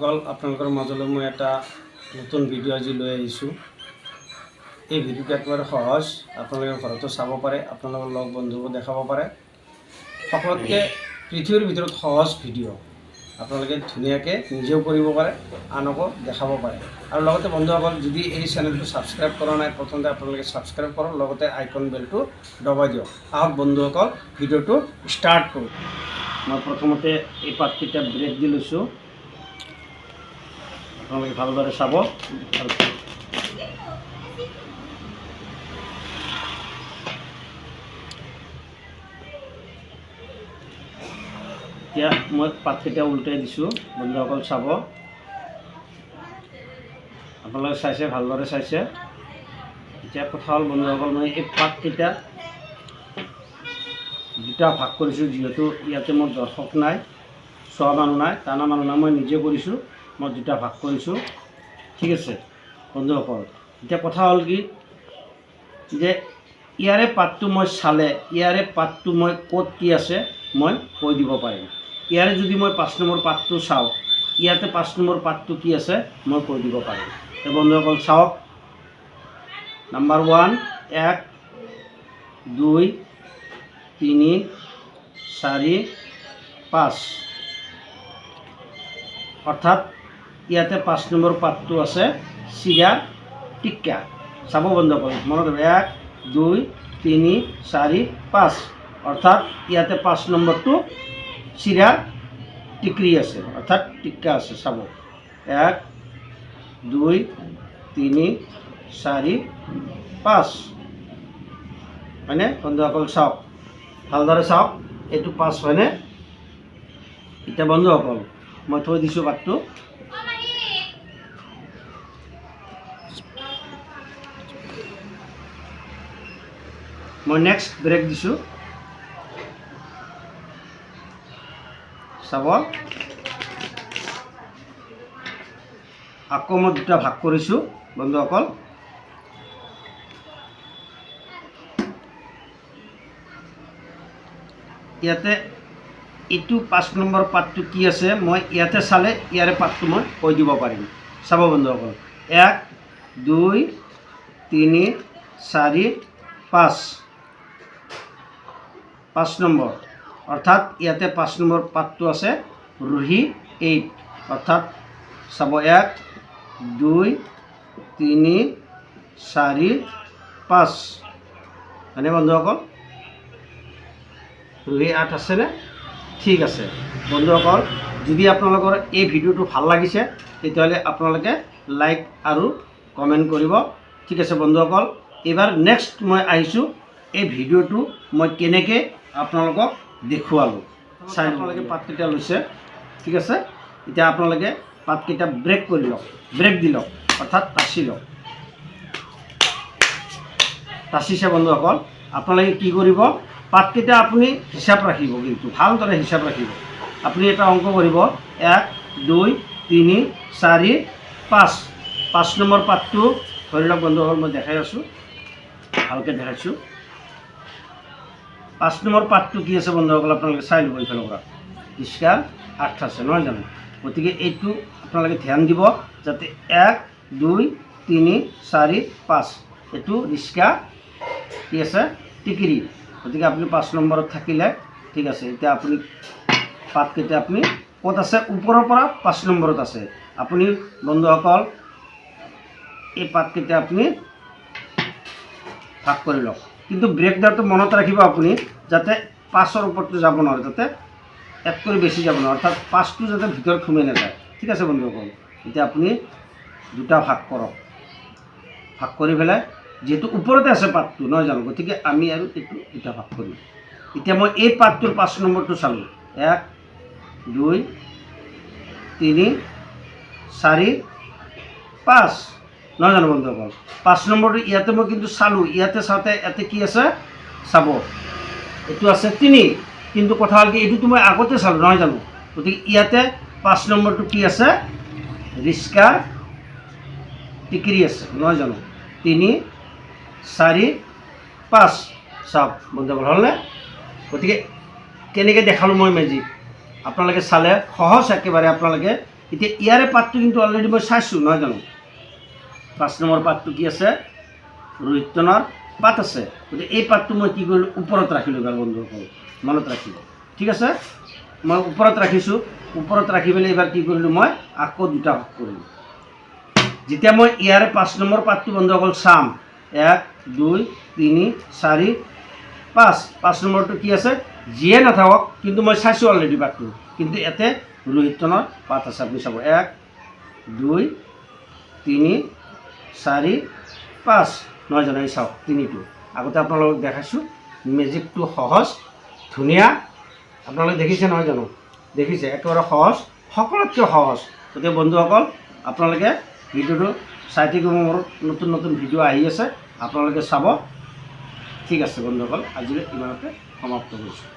অকল আপোনালোকৰ মাজলৈ মই এটা নতুন ভিডিঅ' আজি লৈ আহিছোঁ। এই ভিডিঅ'টো একেবাৰে সহজ, আপোনালোকে ঘৰতো চাব পাৰে, আপোনালোকৰ লগ বন্ধুকো দেখাব পাৰে। সকলোতকৈ পৃথিৱীৰ ভিতৰত সহজ ভিডিঅ', আপোনালোকে ধুনীয়াকৈ নিজেও কৰিব পাৰে, আনকো দেখাব পাৰে। আৰু লগতে বন্ধুসকল, যদি এই চেনেলটো ছাবস্ক্ৰাইব কৰা নাই, প্ৰথমতে আপোনালোকে ছাবস্ক্ৰাইব কৰক, লগতে আইকন বেলটো দবাই দিয়ক। আহক বন্ধুসকল, ভিডিঅ'টো ষ্টাৰ্ট কৰোঁ। মই প্ৰথমতে এই পাতকেইটা ব্ৰেক দি লৈছোঁ, আপোনালোকে ভালদৰে চাব। আৰু এতিয়া মই পাতকেইটা উল্টাই দিছোঁ, বন্ধুসকল চাব। আপোনালোকে চাইছে, ভালদৰে চাইছে। এতিয়া কথা হ'ল বন্ধুসকল, মই এই পাতকেইটা দুটা ভাগ কৰিছোঁ, যিহেতু ইয়াতে মোৰ দৰ্শক নাই, চোৱা মানুহ নাই, টানা মানুহ নাই, মই নিজে কৰিছোঁ, মই দুটা ভাগ কৰিছোঁ। ঠিক আছে বন্ধুসকল, এতিয়া কথা হ'ল কি যে ইয়াৰে পাতটো মই চালে, ইয়াৰে পাতটো মই ক'ত কি আছে মই কৈ দিব পাৰিম। ইয়াৰে যদি মই 5 নম্বৰ পাতটো চাওঁ, ইয়াতে 5 নম্বৰ পাতটো কি আছে মই কৈ দিব পাৰিম। বন্ধুসকল চাওক, নাম্বাৰ 1, 1, 2, 3, 4, 5, অৰ্থাৎ ইয়াতে 5 নম্বৰ পাতটো আছে চিৰা টিক্কা। চাব বন্ধুসকল, মনত 1, 2, 3, 4, 5, অৰ্থাৎ ইয়াতে 5 নম্বৰটো চিৰা টিকৰি আছে, অৰ্থাৎ টিক্কা আছে। চাব, 1, 2, 3, 4, 5, হয়নে বন্ধুসকল? চাওক, ভালদৰে চাওক, এইটো 5 হয়নে? এতিয়া বন্ধুসকল মই থৈ দিছোঁ পাতটো। মই নেক্সট ব্ৰেক দিছোঁ, চাব। আকৌ মই দুটা ভাগ কৰিছোঁ বন্ধুসকল। ইয়াতে এইটো 5 নম্বৰ পাতটো কি আছে মই ইয়াতে চালে ইয়াৰে পাতটো মই কৈ দিব পাৰিম। চাব বন্ধুসকল, 1, 2, 3, 4, 5, 5 নম্বৰ, অৰ্থাৎ ইয়াতে 5 নম্বৰ পাতটো আছে ৰুহি 8, অৰ্থাৎ চাব 1, 2, 3, 4, 5, হয়নে বন্ধুসকল? ৰুহি 8 আছেনে? ঠিক আছে বন্ধুসকল, যদি আপোনালোকৰ এই ভিডিঅ'টো ভাল লাগিছে তেতিয়াহ'লে আপোনালোকে লাইক আৰু কমেণ্ট কৰিব। ঠিক আছে বন্ধুসকল, এইবাৰ নেক্সট মই আহিছোঁ, এই ভিডিঅ'টো মই কেনেকৈ আপোনালোকক দেখুৱালোঁ চাই। আপোনালোকে পাতকেইটা লৈছে, ঠিক আছে। এতিয়া আপোনালোকে পাতকেইটা ব্ৰেক কৰি লওক, ব্ৰেক দি লওক, অৰ্থাৎ তাচি লওক। তাচিছে বন্ধুসকল, আপোনালোকে কি কৰিব, পাতকেইটা আপুনি হিচাপ ৰাখিব, কিন্তু ভালদৰে হিচাপ ৰাখিব। আপুনি এটা অংক কৰিব, 1, 2, 3, 4, 5, 5 নম্বৰ পাতটো ধৰি লওক বন্ধুসকল, মই দেখাই আছোঁ, ভালকৈ দেখাইছোঁ। 5 নম্বৰ পাতটো কি আছে বন্ধুসকল, আপোনালোকে চাই ল'ব। এইফালৰ পৰা ৰিক্সাৰ 8 আছে, নহয় জানো? গতিকে এইটো আপোনালোকে ধ্যান দিব যাতে 1, 2, 3, 4, 5, এইটো ৰিক্সা কি আছে টিকিৰি। গতিকে আপুনি 5 নম্বৰত থাকিলে ঠিক আছে। এতিয়া আপুনি পাতকেইটা আপুনি ক'ত আছে, ওপৰৰ পৰা 5 নম্বৰত আছে। আপুনি বন্ধুসকল এই পাতকেইটা আপুনি ভাগ কৰি লওক, কিন্তু ব্ৰেক দিয়াটো মনত ৰাখিব আপুনি, যাতে 5ৰ ওপৰতো যাব নোৱাৰে, যাতে একতকৈ বেছি যাব নোৱাৰে, অৰ্থাৎ 5টো যাতে ভিতৰত সোমাই নাযায়। ঠিক আছে বন্ধুসকল, এতিয়া আপুনি দুটা ভাগ কৰক। ভাগ কৰি পেলাই যিহেতু ওপৰতে আছে পাতটো, নহয় জানো? গতিকে আমি আৰু এইটো দুটা ভাগ কৰিম। এতিয়া মই এই পাতটোৰ 5 নম্বৰটো চালোঁ, 1, 2, 3, 4, 5, নহয় জানো বন্ধুসকল? 5 নম্বৰটো ইয়াতে মই কিন্তু চালোঁ, ইয়াতে চাওঁতে ইয়াতে কি আছে চাব, এইটো আছে 3, কিন্তু কথা হ'ল কি এইটোতো মই আগতে চালোঁ, নহয় জানো? গতিকে ইয়াতে 5 নম্বৰটো কি আছে, ৰিক্সাৰ টিকিৰি আছে, নহয় জানো? 3, 4, 5, চাওক বন্ধুসকল, হ'লনে? গতিকে কেনেকৈ দেখালোঁ মই মেজিক, আপোনালোকে চালে সহজ একেবাৰে, আপোনালোকে এতিয়া ইয়াৰে পাতটো কিন্তু অলৰেডি মই চাইছোঁ, নহয় জানো? 5 নম্বৰ পাতটো কি আছে? ৰোহিতনৰ পাত আছে। গতিকে এই পাতটো মই কি কৰিলোঁ? ওপৰত ৰাখিলোঁ এইবাৰ বন্ধুসকল, মনত ৰাখিব, ঠিক আছে? মই ওপৰত ৰাখিছোঁ। ওপৰত ৰাখি পেলাই এইবাৰ কি কৰিলোঁ? মই আকৌ দুটা ভাগ কৰিলোঁ। যেতিয়া মই ইয়াৰে 5 নম্বৰ পাতটো বন্ধুসকল চাম, 1 2 3 4 5, 5 নম্বৰটো কি আছে? যিয়ে নাথাকক, কিন্তু মই চাইছোঁ অলৰেডি পাতটো, কিন্তু ইয়াতে ৰোহিতনৰ পাত আছে। আপুনি চাব, 1 2 3 4 5, নহয় জানো? এই চাওক তিনিটো আগতে আপোনালোকক দেখাইছোঁ। মেজিকটো সহজ, ধুনীয়া, আপোনালোকে দেখিছে নহয় জানো? দেখিছে, একেবাৰে সহজ, সকলোতকৈ সহজ। গতিকে বন্ধুসকল, আপোনালোকে ভিডিঅ'টো চাই থাকিব, মোৰ নতুন নতুন ভিডিঅ' আহি আছে, আপোনালোকে চাব। ঠিক আছে বন্ধুসকল, আজিলৈ ইমানতে সমাপ্ত কৰিছোঁ।